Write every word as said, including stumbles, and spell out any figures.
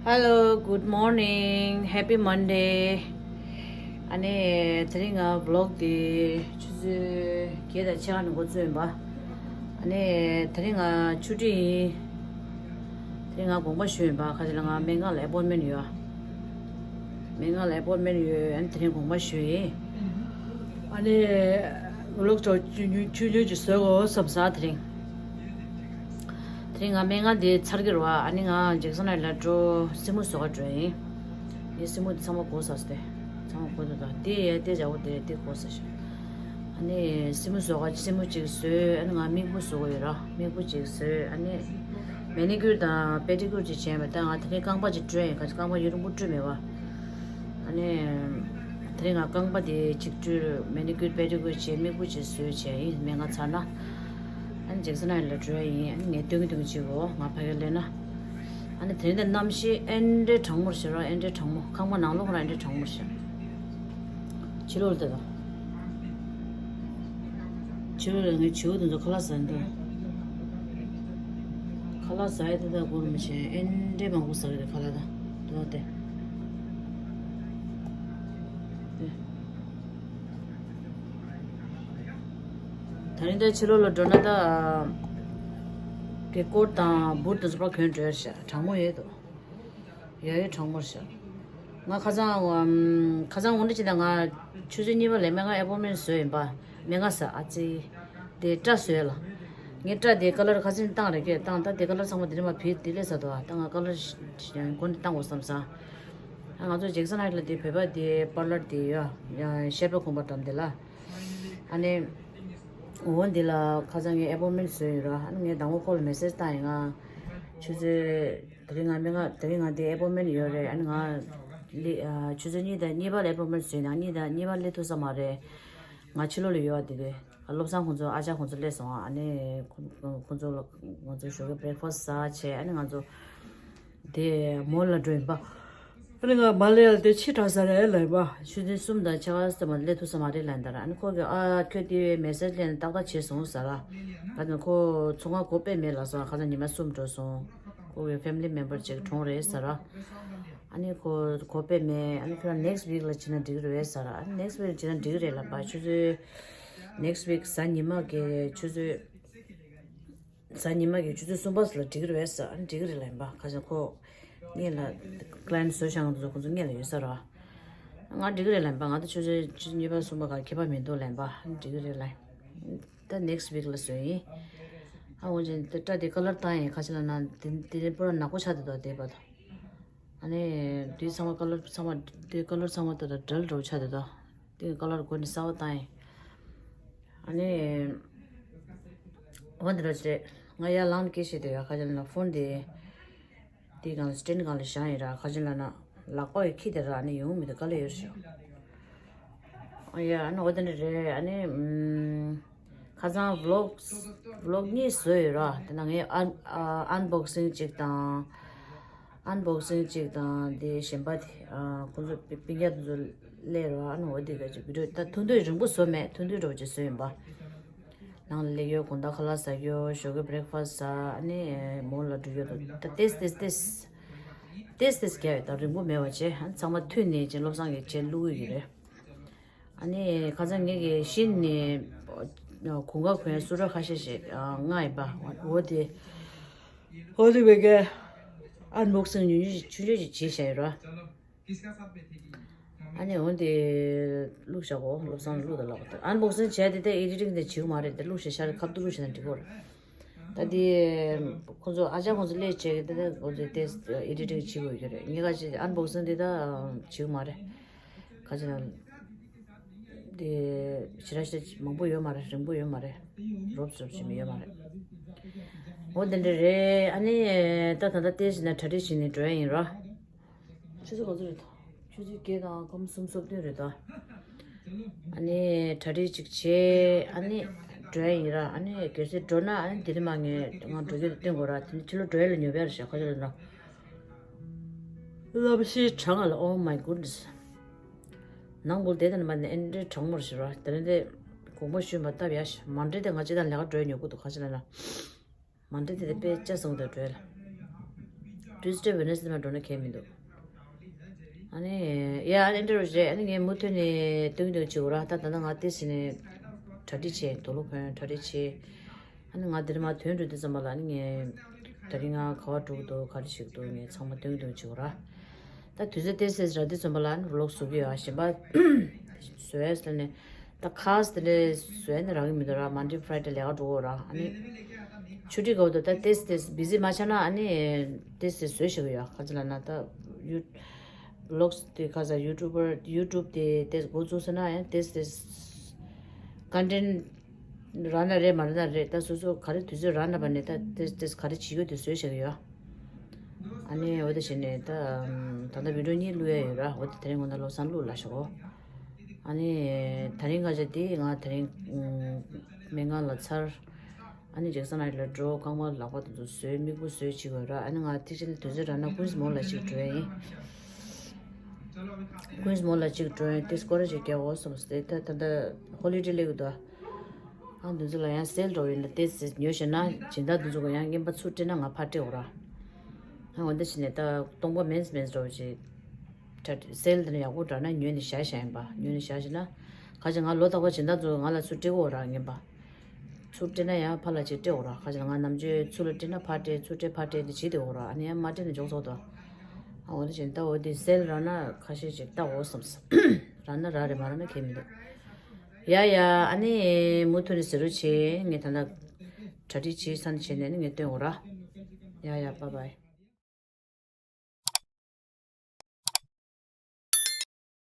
Hello, good morning, happy Monday. ཨ་ནི་དེ་རིང་ང་vlog དེ་ཆུ་ཚོད་བརྒྱད་དང་ཕྱེད་ཀ་ནས་འགོ་བཙུགས་ཡིན་པ། ཨ་ནི་དེ་རིང་ང་ཆུ་ཊི་ཡིན། དེ་རིང་ང་དགོངས་པ་ཞུས་ཡིན་པ། ཁ་ཅིག་ལ་ང་སྨན་ཁང་ལ་appointment ཡོད། སྨན་ཁང་ལ་appointment ཡོད། ཨ་ནི་དེ་རིང་དགོངས་པ་ཞུས་ཡིན། ཨ་ནི་vlog ཆུང་ཆུང་ཅིག་བཟོ་དགོས་བསམ་ས་དེ་རིང་། དེ་རིང་ང་སྨན་ཁང་དེ་ཚར་གྱི་རེད་བ། ཨ་ནི་ང་ཇེག་སན་ཧའེཊ་ལ་འགྲོ། སེན་མོ་བཟོ་ག་འགྲོ་ཡིན། ངའི་སེན་མོ་དེ་ཚང་མ་གོ་ས་སྟེ། ཚང་མ་གོ་འདུག་ད་དེ་ཡ་དེ་བྱ་བོ་དེ་དེ་གོ་ས་ཞིག་ཨ་ནི་སེན་མོ་བཟོ་ག་སེན་མོ་གཅིག་བཟོས། ཨ་ནི་ང་མིག་ཕུ་བཟོ་གི་ཡོད་ར། མིག་ཕུ་གཅིག་བཟོས། ཨ་ནི་མེ་ནི་ཀུར་དང་པེ་ཏི་ཀུར་གཅིག་བྱས་པ། ད་ང་དེ་རིང་རྐང་པ་གཅིག་བཀྲུས་ཡིན། ཁ་ཅིག་རྐང་པ་ཡུན་རིང་པོ་བཀྲུས་མེད་བ། ཨ་ནི་དེ་རིང་ང་རྐང་པ་དེ་གཅིག་བཀྲུས། མེ་ནི་ཀུར་པེ་ཏི་ཀུར་བྱས། མིག་ཕུ་གཅིག་བཟོས་བྱས་ཡིན། སྨན་ཁང་ཚར་ན། ཨ་ནི་ཇེག་སན་ཧའེཊ་ལ་འགྲོ་ཡ་ཡིན། ཨ་ནི་ངས་སྟོན་གྱི་སྟོན་གྱི་བྱེད་དགོས། ང་ཕ་གིར་སླེབས་ན། ཨ་ནི་དེ་རིང་དེ་གནམ་གཤིས་ཨེ་འདྲའི་གྲང་མོ་ཞིག་ར། ཨེ་འདྲའི་གྲང་མོ། ཁང་པ་ནང་ལོགས་ཁོ་རང་ཨེ་འདྲའི་གྲང་མོ་ཞིག་ཕྱི་ལོགས་ལ་ལྟ་དང་། ཕྱི་ལོགས་ལ་ངའི་བྱིའུ་དེ་ཚོ་ཁ་ལག་ཟ་འདུག་ཁ་ལག་ཟ་ཡ་དེ་དག་སྒོར་མོ་ཆེ་ཨེ་འདྲའི་མང་པོ་ཟ་གི་རེད། ཁ་ལག་དང་དེ་དག་དེ། དེ། ད་རིང་ད་ཕྱི་ལོགས་ལ་འགྲོ་ན་ད། དེ་ཀོཊ་དང་བུཊ་དེ་ཚོ་ཕར་གྱོན་འགྲོ་ཡ་ཤག་གྲང་མོ་ཡོད་དོ། ཡ་ཡོད་གྲང་མོ་ཤག་ང་ཁ་སང་ཨམ། ཁ་སང་འོ་འདྲ་ཅིག་ད་ང་ཆུ་ཚོད་གཉིས་པ་ལ་སྨན་ཁང་ཨེ་པོན་མེན་བཟོས་ཡིན་པ། སྨན་ཁང་ཟེར་ཨ་ཙི། དེ་སྐྲ་བཟོས་ལ། ངའི་སྐྲ་དེ་ཀ་ལར་ཁ་སང་བཏང་རེད་ཀྱི། བཏང་ད་དེ་ཀ་ལར་ཚང་མ་དེ་རིང་མ་བིར་དེ་ལས་ཟ་དོ། ཨ་ད་ང་ཀ་ལར་ཞིག་གོན་ནས་བཏང་དགོས་བསམ་སོང་། ང་ཚོ་ཇེག་སན་ཧའེཊ་ལ་དེ་བོད་པ་དེ་པར་ལར་དེ་ཡོད། ཤེར་པ་ཁོང་པ་འགྲམ་དེ་ལ། ཨ་ནི། འོ་འདི་ལ་ཁ་སང་ངས་ཨེ་པོན་མེན་བཟོས་ཡོད་ར། ཨ་ནི་ངས་དང་པོ་ཁོ་ལ་མེ་སེ་ཇི་བཏང་ཡིན། ང་ཆུ་ཚོད། དེ་རིང་ང་སྨན་ཁང་། དེ་རིང་ང་དེ་ཨེ་པོན་མེན་ཡོད་རེད། ཨ་ནི་ང་ལི། ཆུ་ཚོད་གཉིས་དང་གཉིས་པ་ལ་ཨེ་པོན་མེན་བཟོས་ཡིན། གཉིས་དང་གཉིས་པ་སླེབས་ཐུབ་ས་མ་རེད། ང་ཕྱི་ལོགས་ལ་ཡོད་པ་དེ་གས། བློ་བཟང་ཁོང་ཚོ། ཨ་ཅག་ཁོང་ཚོ་སླེབས་སོང་། ཨ་ནི་ཁོ་ཁོ་ཚོ་ལ་ང་ཚོ་ཞོགས་ཀས་བྷི་རེག་ཕ་སི་ཊི་ཟ་བྱས། ཨ་ནི་ང་ཚོ་དེ་མོལ་ལ་འགྲོ་ཡིན་པ། ཨ་ནི་ང་མ་སླེབས་ལ་དེ་ཕྱི་དྲགས་ས་རེད་ལབ་ཡིན་པ། ཆུ་ཚོད་གསུམ་དང་ཕྱེད་ཀ་ཙམ་མ་སླེབས་ཐུབ་ས་མ་རེད་ལབ་ཡིན་ད་ར། ཨ་ནི་ཁོ་གིས་ཨ་ཁྱོད་དེ་མེ་སེ་ཇི་སླེབས་ནས་ཏག་ཏག་བྱས་སོང་ཟེར་ར། ཨ་ནི་ཁོ་ཚོང་ཁང་སྒོ་ཕྱེ་མེད་ལབ་སོང་། ཁ་སང་ཉི་མ་གསུམ་འགྲོ་སོང་། ཁོ་གི་ཕེ་མི་ལི་མེམ་བར་ཅིག་གྲོངས་རེད་ཟེར་ར། ཨ་ནི་ཁོ་སྒོ་ཕྱེ་མེད། ཨ་ནི་ཁྱོད་རང་next week ལ་བྱས་ན་འགྲིག་གི་རེད་ཟེར་ར། ཨ་ནི་next week ལ་བྱས་ན་འགྲིག་གི་རེད་ལབ་པ། ཆུ་ཚོད་next week གཟའ་ཉི་མ་གི་ཆུ་ཚོད། གཟའ་ཉི་མ་གི་ཆུ་ཚོད་གསུམ་པ་ལ་འགྲིག་གི་རེད་ཟེར། ཨ་ནི་འགྲིག་གི་རེད་ལབ་ཡིན་པ། ཁ་སང་ཁོ་སྔོན་ལ་ཀི་ལ་ཡེན་ཊི་བཟོས་བཞག་ང་ཚོ་ཁོ་ཚོ་སྔོན་ལ་ཡོད་ས་རེད་བ། ང་འགྲིག་གི་རེད་ལབ་ཡིན་པ། ང་ད་ཆུ་ཚོད་ཆུ་ཚོད་གཉིས་པ་གསུམ་པ་ག་ཁྱད་པར་མི་འདུག་ལབ་ཡིན་པ། ཨ་ནི་འགྲིག་གི་རེད་ལབ་ཡིན། ད་next week ལ་བཟོས་ཡིན། ཨ་འོ་ཅན་དེ་སྐྲ་དེ་ཀ་ལར་བཏང་ཡིན། ཁ་ཅིག་ལབ་ན་དེ་དེ་པུ་ར་ནག་པོ་ཆགས་བསྡད་འདུག་དེ་བར་དུ། ཨ་ནི་དེ་ཚང་མ་ཀ་ལར་ཚང་མ་དེ་ཀ་ལར་ཚང་མ་ད་ད་ཌལ་འདྲ་པོ་ཆགས་བསྡད་འདུག་དེ་ཀ་ལར་སྒོ་ནས་གསར་པ་བཏང་ཡིན། ཨ་ནི། འོ་འདི་འདྲ་བྱས། ང་ཡར་ལངས་ནས་སྐད་ཆ་དེ་ཡ། ཁ་ཅིག་ལབ་ན་ཕོན་དེ། དེ་སྒང་ལ་སི་ཊེན་ཌི་སྒང་ལ་བཞག་ཡིན་ར། ཁ་ཅིག་ལབ་ན་ལག་པ་ཡི་ཁྱི་དེ་ར། ཨ་ནི་ཡོང་མི་འདུག་ག་ལེར་ཡོད་ཤག་ཨ་ཡ། ཨ་ནི་འོ་དེ་འདྲ་རེད། ཨ་ནི་ཨམ། ཁ་སང་ཝི་ལོག་ཝི་ལོག་གཉིས་བཟོས་ཡོད་ར། དེ་ན་ངས་ཨན་ཨ་ཨན་བོག་སིང་གཅིག་དང་། ཨན་བོག་སིང་གཅིག་དང་། དེ་གཞན་པ་དེ་ཨ་ཁོང་ཚོ་པི་པིན་རྒྱག་དེ་ཚོ་སླེབས་ར། ཨ་ནི་འོ་དེ་ག་ཅིག་བི་ཌི་ཡོ། ད་ཐུང་ཐུང་རིང་པོ་བཟོས་མེད། ཐུང་ཐུང་འདྲ་པོ་ཅིག་བཟོས་ཡིན་པ། ནང་ལ་སླེབས་ཡོད། དགོང་དག་ཁ་ལག་ཟ་ཡོད། ཞོགས་ཀའི་བྷི་རེག་ཕ་སི་ཊི་ཟ། ཨ་ནི་མོལ་ལ་འགྲོ་ཡོད། ད་ཏེས་ཏེས་ཏེས་ཏེས་ཏེས་རྒྱག་ཡོད། ད་རིང་པོ་མེད་པ་བྱས། ཨ་ཚང་མ་མཐུད་ནས་བྱས་བློ་བཟང་གིས་བྱས་བླུག་གི་ཡོད་རེད། ཨ་ནི་ཁ་སང་ངེད་ཀྱིས་གཞི་ནས་གོང་ཁ་གོན་སུ་ཊར་ཁ་ཤས་ཤིག་མངགས་ཡིན་པ། འོ་དེ་འོ་དེ་བས་ཀྱི་ཨན་བོག་སིང་ཉུང་ཉུང་ཞིག་ཆུང་ཆུང་ཞིག་བྱས་བཞག་ཡོད་ར། ཨ་ནི་འོ་དེ་བླུགས་བཞག་གོ། བློ་བཟང་ལ་བླུགས་དང་ལབ་པ་དང་། ཨན་བོག་སིང་བྱས་དེ་ད་ཨེ་ཌི་ཊིང་དེ་བྱེད་ཀྱི་མ་རེད། དེ་བླུགས་བཞག་ཤར་ཁ་བསྡུ་བླུགས་བཞག་ན་འགྲིག་གོ་རེད། ད་དེ་ཁོང་ཚོ་ཨ་ཅག་ཁོང་ཚོ་སླེབས་བྱས་ཀྱི་དེ་ད་ཁོང་ཚོས་དེ་ཨེ་ཌི་ཊིང་བྱེད་དགོས་ཀྱི་རེད། ངས་ཁ་ཅིག་ཨན་བོག་སིང་དེ་ད་བྱེད་ཀྱི་མ་རེད། ཁ་ཅིག་ན་དེ་ཞེ་དྲག་ཞེ་དྲག་མང་པོ་ཡོད་མ་རེད། རིང་པོ་ཡོད་མ་རེད། རོབ་རོབ་བྱེད་མི་ཡོད་མ་རེད། འོ་དེ་འདྲ་རེད། ཨ་ནི་ད་ད་ལྟ་ཏེས་ན་གྲ་སྒྲིག་བྱེད་ནས་འགྲོ་ཡ་ཡིན་ར། ཆུ་ཚོད་ག་ཚོད་རེད་ད། ཆུ་ཚོད་བརྒྱད་དང་སྐར་མ་གསུམ་སོ་བདུན་རེད་ད། ཨ་ནི་གྲ་སྒྲིག་ཅིག་བྱས། ཨ་ནི་འགྲོ་ཡ་ཡིན་ར། ཨ་ནི་གལ་སྲིད་འགྲོ་ན་ཨ་ནི་དེ་རིང་མ་ངས་ང་འགྲོ་རྒྱུ་དེ་སྟོན་དགོས་ར། དེ་ནི་ཕྱི་ལོགས་འགྲོ་ཡ་ལ་ཉོ་བ་རེད་ཤག་ཁ་ཆེ་ལ་ན། གླ་ཕྱིའི་གྲང་ང་ལ། Oh my goodness། ནང་སྒོ་བསྡད་དང་མ་ནི་ཨེ་འདྲའི་གྲང་མོར་ཞིག་ར། དེ་རིང་དེ་དགོངས་པ་ཞུས་མ་བཏབ་ཡ་ཞིག་མ་འདྲེ་དེ་ང་ཅི་དང་ལས་ཀ་འགྲོ་ཡ་ཉོ་དགོས་འདུག་ཁ་ཆེ་ལ་ན། མ་འདྲེ་དེ་དཔེ་ལྕགས་བཟང་དུ་བྲོས་ལ། Tuesday Wednesday མ་འགྲོ་ན་ཁྱད་མི་འདུག་ཨ་ནི་ཡ་ཨ་ནི་འདྲ་རེད། ཨ་ནི་ངས་མུ་མཐུད་ནས་སྟོན་གྱི་འདུག་བྱེད་དགོས་ར། ད་ད་ལྟ་ང་ཏོག་ཙམ་ནས་གྲ་སྒྲིག་བྱས། དུག་ལོག་གོན་གྲ་སྒྲིག་བྱས། ཨ་ནི་ང་འདིར་མ་ཐོན་འགྲོ་དུས་ཙམ་པ་ལ་ཨ་ནི་ངས་ད་རིང་ང་ག་པར་འགྲོ་གི་འདུག་ག་རེ་བྱེད་ཀྱི་འདུག་ངས་ཚང་མ་སྟོན་གྱི་འདུག་བྱེད་དགོས་ར། ད་དུས་ཚོད་ཏོག་ཙམ་རག་དུས་ཙམ་པ་ལ་ཨ་ནི་ཝི་ལོག་བཟོ་གི་ཡོད། ཨ་གཞན་པ་བཟོས་ཟེར་ནས། ད་ཁ་སང་དེ་འདྲ་བཟོས་ནས་རག་གི་མི་འདུག་ར། Monday Friday ལས་ཀ་འགྲོ་དགོས་ར། ཨ་ནི་ཆུ་ཊི་སྐབས་དུ་ད་ཏོག་ཙམ་ཏོག་ཙམ་བི་ཟི་མ་ཆགས་ན་ཨ་ནི་ཏོག་ཙམ་བཟོས་བཞག་གི་ཡོད། ག་ཚོད་ལབ་ན་ད་ཡུ་ཝི་ལོག་དེ་ཁ་སང་ཡུ་ཊུབ་པར་ཡུ་ཊུབ་དེ་ཏོག་ཙམ་འགོ་བཙུགས་ཟེར་ན་ཡང་ཏོག་ཙམ་ཏོག་ཙམ་ཀོན་ཊེན་ཊི་རག་ན་རེད་མ་རག་ན་རེད། ད་སོ་སོ་ག་རེ་དུས་ཚོད་རག་ན་བ་ནས་ད་ཏོག་ཙམ་ཏོག་ཙམ་ག་རེ་བྱེད་ཡོད་དེ་བཟོས་བཞག་གི་ཡོད། ཨ་ནི་འོ་དེ་བྱས་ནས་ད་ད་ལྟ་བི་ཌི་ཡོ་གཉིས་བླུག་ཡ་ཡོད་ར། འོ་དེ་དེ་རིང་དགོང་དག་ལོ་སང་བླུག་ལ་ཞོག་ཨ་ནི་དེ་རིང་ཁ་ཤས་དེ་ང་དེ་རིང་ཨུམ་སྨན་ཁང་ལ་ཚར། ཨ་ནི་ཇེག་སན་ཧའེཊ་ལ་འགྲོ། རྐང་པ་ལག་པ་དེ་ཚོ་བཟོས། མིག་དཔེ་བཟོས་བྱེད་དགོས་ར། ཨ་ནི་ང་ཐེངས་གཅིག་ནི་དུས་ཚོད་རག་ན་ཀུན་སི་མོལ་ལ་གཅིག་འགྲོ་ཡ་ཡིན། ཀུན་སི་མོལ་ལ་གཅིག་འགྲོ་ཡ་ཡིན། དེ་སྐོར་ར་ཅིག་རྒྱག་འོ་བསམ་སྟེ། ད་ད་ལྟ་ཧོ་ལི་ཌེ་སླེབས་ཀྱི་འདུག་ཨ་འདི་ཚོ་ལ་ཡང་སེལ་འགྲོ་ཡིན་ན་ཏོག་ཙམ་ཉོས་ཤེ་ན་སྦྱིན་བདག་འདི་ཚོ་ག་ཡང་རྔན་པ་ཚུར་སྤྲད་ན་ང་ཕར་སྤྲད་འོ་ར། ཨ་འོ་འདི་བྱས་ནས་ད་སྟོང་པ་མིན་མིན་འགྲོ་ཅིག་སེལ་འདི་ནས་ཡག་པོ་འདྲ་ན་ཉོས་ནས་བཞག་བཞག་ཡིན་པ། ཉོས་ནས་བཞག་ཤེ་ན་ཁ་ཅིག་ང་ལོ་རྟག་པར་སྦྱིན་བདག་ཚོ་ང་ལ་ཚུར་སྤྲད་གོ་ར། རྔན་པ་ཚུར་སྤྲད་ན་ཡང་ཕར་ལ་ཅིག་སྤྲད་འོ་ར། ཁ་ཅིག་ང་ནམ་རྒྱུན་ཚུར་ལ་སྤྲད་ན་ཕར་སྤྲད་ཚུར་སྤྲད་ཕར་སྤྲད་འདི་བྱེད་དེ་འོ་ར། ཨ་ནི་ཡང་མ་སྤྲད་ན་འཇོག་ཚོགས་དོ། ཨ་འོ་འདི་བྱས་ནས་ད་འོ་འདི་སེལ་རག་ན་ཁ་ཤས་ཅིག་ལྟ་འོ་བསམ། རག་ན་རག་རེད་མ་རག་ན་ཁྱད་མི་འདུག་ཡ་ཡ། ཨ་ནི་མུ་མཐུད་ནས་ཟེར་རོགས་བྱེད། ངས་ད་ལྟ་གྲ་སྒྲིག་བྱེད་ཚར་ནས་བྱས་ནས་ནི་ངས་སྟོན་འོ་ར། ཡ་ཡ། Bye bye.